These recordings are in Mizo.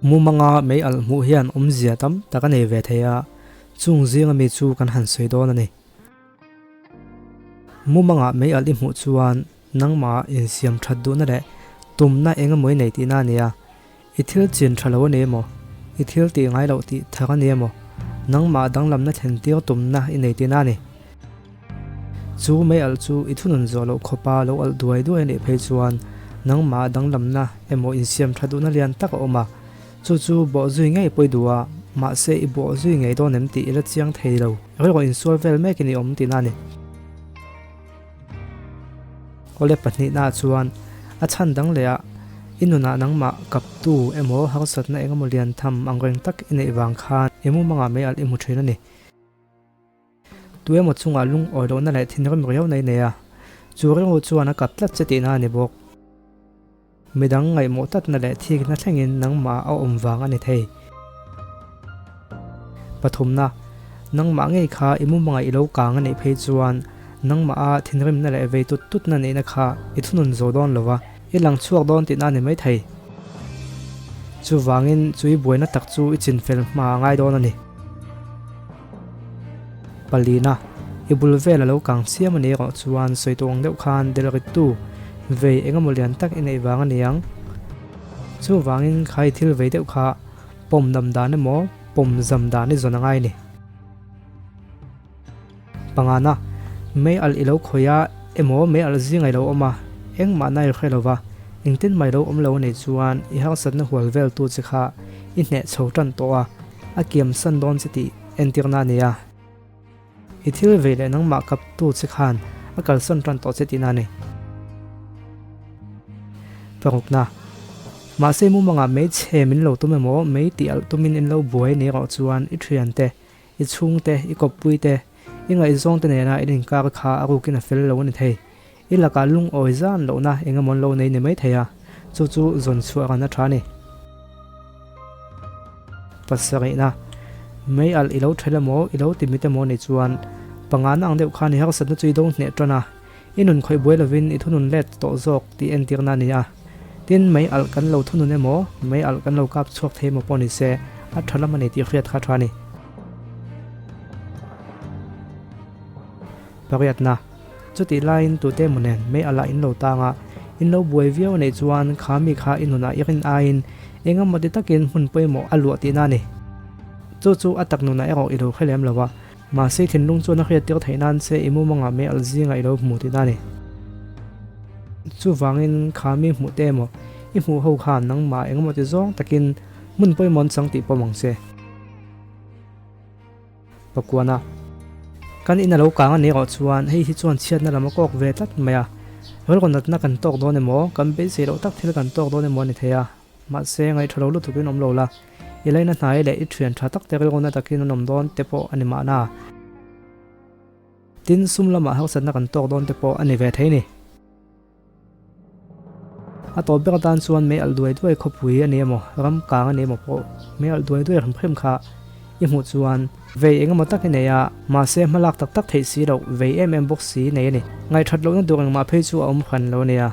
Mumanga mei alh hmuh hian awmzia tam tak a nei ve thei a, chung zinga mi chu kan han sawi dawn a ni. Mumanga mei alh i hmuh chuan nangmah insiam that duhna leh tumna eng emaw i nei tihna a ni a, i thil chin tha lo a ni emaw, i thil tih ngai loh tih thar a ni emaw, nangmah danglamna thlen tir tumna i nei tihna a ni. Chu mei alh chu i thunun zawh loh khawpa lo alh duai duai a nih phei chuan nangmah danglamna emaw insiam tha duhna lian tak a awm a, chu chu bawh zui ngei pawi duh a, mahse i bawh zui ngei dawn em tih i la chiang thei lo, rilru insual vel mekin i awm tihna a ni. Awle pahnihnaah chuan a chhan dang leh ah i nunah nangmah kaptu emaw harsatna engemaw lian tham angreng tak i neih vang khan i mumangah mei alh i hmu thin a ni. Tu emaw chungah lungawi lohna leh thinrim riau nei nei a, chu rilru chuan a kap tlat che tihna a ni bawk. Midang ngaihmawh tlatna leh thikna thlengin nangmah a awm vang a ni thei. Pathumna, nangmah ngei kha i mumangah i lo kang a nih phei chuan nangmah a thinrimna leh vei tut tutna nihna kha i thunun zo dawn lo va, i lang chhuak dawn tihna a ni mai thei. Chuvangin chu i buaina tak chu i chinfel hma a ngai dawn a ni. Palina, i bul vel a lo kang chiam a ni erawh chuan sawi tawh ang deuh khan delrittu vei eng emaw lian tak i neih vang a ni ang. Chuvangin kha i thil vei deuh kha pawm dam dan emaw pawm zam dan i zawn a ngai a ni. Pangana, mei alh i lo khawih a emaw mei alh zing a i lo awm a, engmah na i hre lo va, engtin mah i lo awm lo a nih chuan i harsatna hual veltu che kha i hneh chho tan tawh a, a kiam san dawn che tih entirna a ni a. I thil vei leh nangmah kaptu che khan a kalsan tan tawh che tihna a ni. Parukna, Mahse mumangah hmeichhe min lo tum emaw, mei tih alh tumin in lo buai ni erawh chuan i thiante, i chhungte, i kawppuite, i ngaihzawngte nena in inkar kha a rukin a fel lo a ni thei. I lakah lungawi zan lohna eng emaw an lo nei ni mai thei a, chu chu zawn chhuah ran a tha a ni. Pasarihna, Mei alh i lo ṭhel emaw, i lo ti mit emaw nih chuan pangana ang deuh khan i harsatna chu i do hneh ṭan a, i nun khawih buai lovin i thunun let tawh zawk tih entirna a ni a. Tin, mei alh kan lo thunun emaw, mei alh kan lo kap chhuak thei emaw pawh ni se, a ṭha lam a ni tih hriat kha a ṭha a ni. Pariatna, Chutih laiin tute emaw nen mei alh ah in lo tang a, in lo buai viau a neih chuan kha mi kha i nunah i rin aiin eng emaw ti takin hmun pawimawh a luah tihna a ni. Chu chu a tak nunah erawh i lo hre lem lo a, mahse thinlung chuan a hriat tir theih nan che i mumangah mei alh zingah i lo hmu tihna a ni. Chuvangin kha mi hmuh te emaw i hmuh ho khan nangmah eng emaw ti zawng takin hmun pawimawh an chang tih pawm ang che. Pakuana, Kan in a lo kang a ni erawh chuan hei hi chuan chhiatna lam a kawk ve tlat mai a, rilru natna kan tawk dawn emaw, kan beisei loh tak thil kan tawk dawn emaw a ni thei a, mahse ngaihṭha lo lutukin awm lo la, i laina hnai leh i ṭhian ṭha tak te rilru na takin an awm dawn te pawh a ni mahna. Tin, sum lamah harsatna kan tawk dawn te pawh a ni ve thei ni. A tawp ber atan chuan mei alh duai duai khawpui a ni emaw, ram kang a ni emaw pawh mei alh duai duai hrim hrim kha i hmuh chuan vei eng emaw tak i nei a, mahse hmalak tak tak theih si loh vei em em bawk si nei a ni. Ngaihthat lohna tur engmah phei chu a awm hran lo a nia.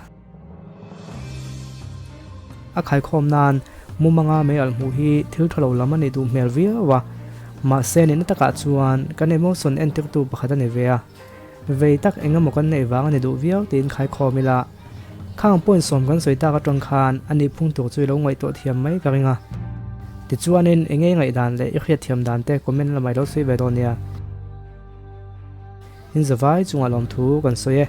A khaikhawm nan mumanga mei alh hmuh hi thil tha lo lam a nih duh hmel viau a, mahse nihna takah chuan kan emotion entirtu pakhat a ni ve a. Vei tak eng emaw kan neih vang a ni duh viau tiin khaikhawm ila, khang point sawm kan sawi tak atang khan a nih phung tur chu i lo ngaihtuah thiam mai ka ring a. Tichuanin eng nge i ngaihdan leh i hriatthiam dan te comment lamah i lo sawi ve dawn nia. In zavai chungah lawmthu kan sawi e.